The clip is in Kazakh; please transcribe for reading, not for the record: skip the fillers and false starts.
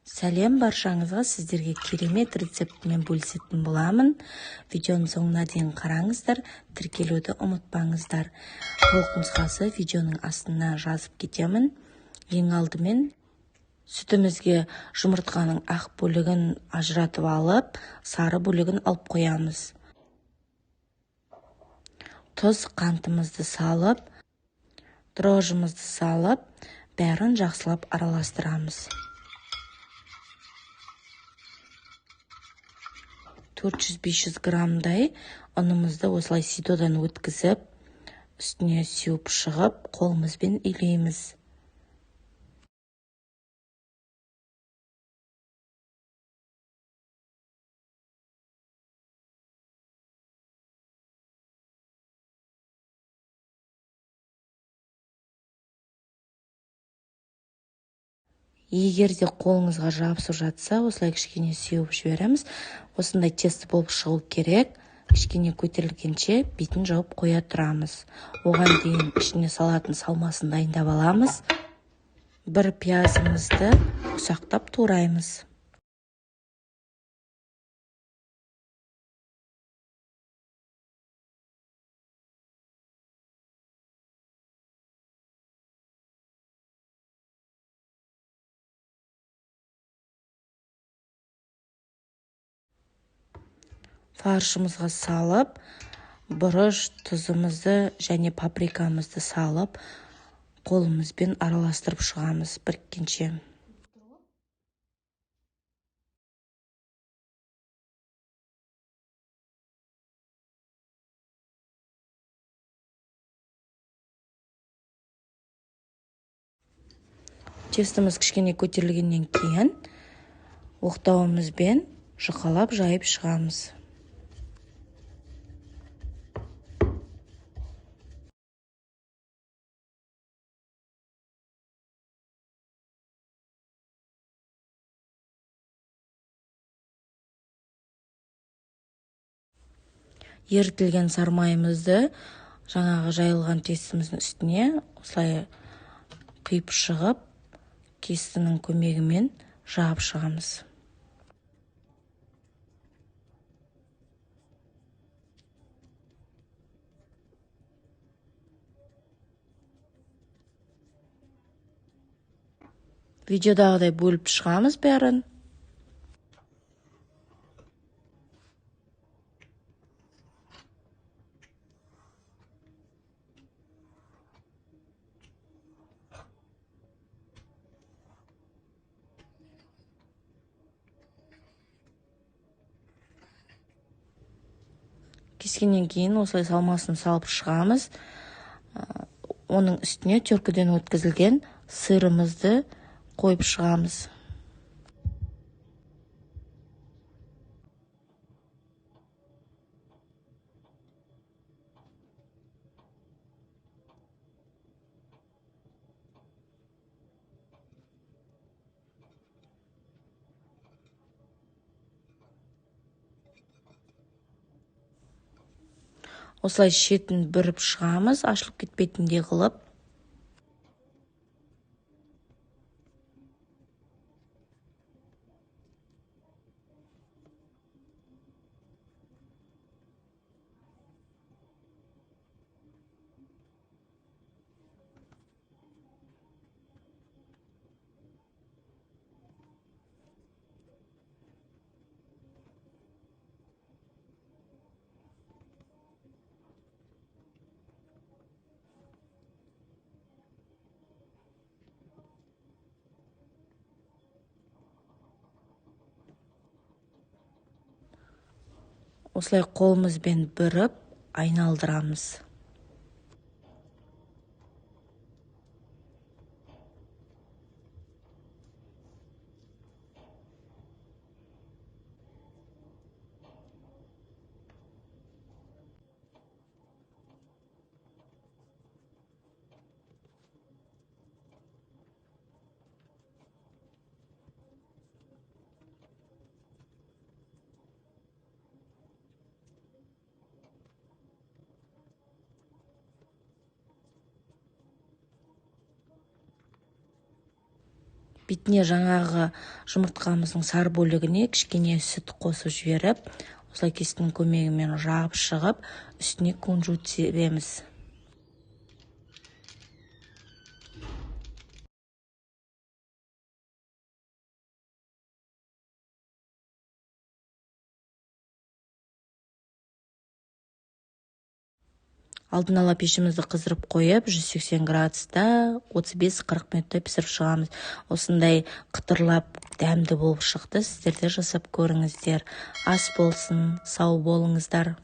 Сәлем баршаңызға, сіздерге керемет рецептімен бөлісетін боламын. Видеоның соңына дейін қараңыздар, тіркелуді ұмытпаңыздар. Толық нұсқасы видеоның астына жазып кетемін. Ең алдымен сүтімізге жұмыртқаның ақ бөлігін ажыратып алып, сары бөлігін алып қоямыз. Тұз, қантымызды салып, дрожжымызды салып, бәрін жақсылап араластырамыз. 400-500 граммдай ұнымызды осылай ситодан өткізіп, үстіне сеуіп шығып, қолымызбен илейміз. Егер де қолыңызға жабысып жатса, осылай кішкене сеуіп жібереміз. Осындай тесто болып шығу керек. Кішкене көтерілгенше бетін жауып қоя тұрамыз. Оған дейін ішіне салатын салмасын дайындап аламыз. Бір пиязымызды ұсақтап тураймыз. Фаршымызға салып, бұрыш, тұзымызды және паприкамызды салып, қолымызбен араластырып шығамыз біріккенше. Тестіміз кішкене көтерілгеннен кейін оқтауымызбен жұқалап жайып шығамыз. Ерітілген сармайымызды жаңағы жайылған тестіміздің үстіне осылай құйып шығып, кестінің көмегімен жаап шығамыз. Видеодағыдай бөліп шығамыз бәрін. Кескеннен кейін осылай салмасын салып шығамыз. Оның үстіне теркіден өткізілген сырымызды қойып шығамыз. Осылай шетін бүріп шығамыз, ашылып кетпейтіндей қылып. Осылай қолымызбен бүріп айналдырамыз. Бетіне жаңағы жұмыртқамыздың сары бөлігіне кішкене сүт қосып жіберіп, осылай кескінің көмегімен жағып шығып, үстіне кунжут себеміз. Алдын ала пешімізді қыздырып қойып, 180 градуста 35-40 минутта пісіріп шығамыз. Осындай қытырлап дәмді болып шықты. Сіздер де жасап көріңіздер. Ас болсын, сау болыңыздар.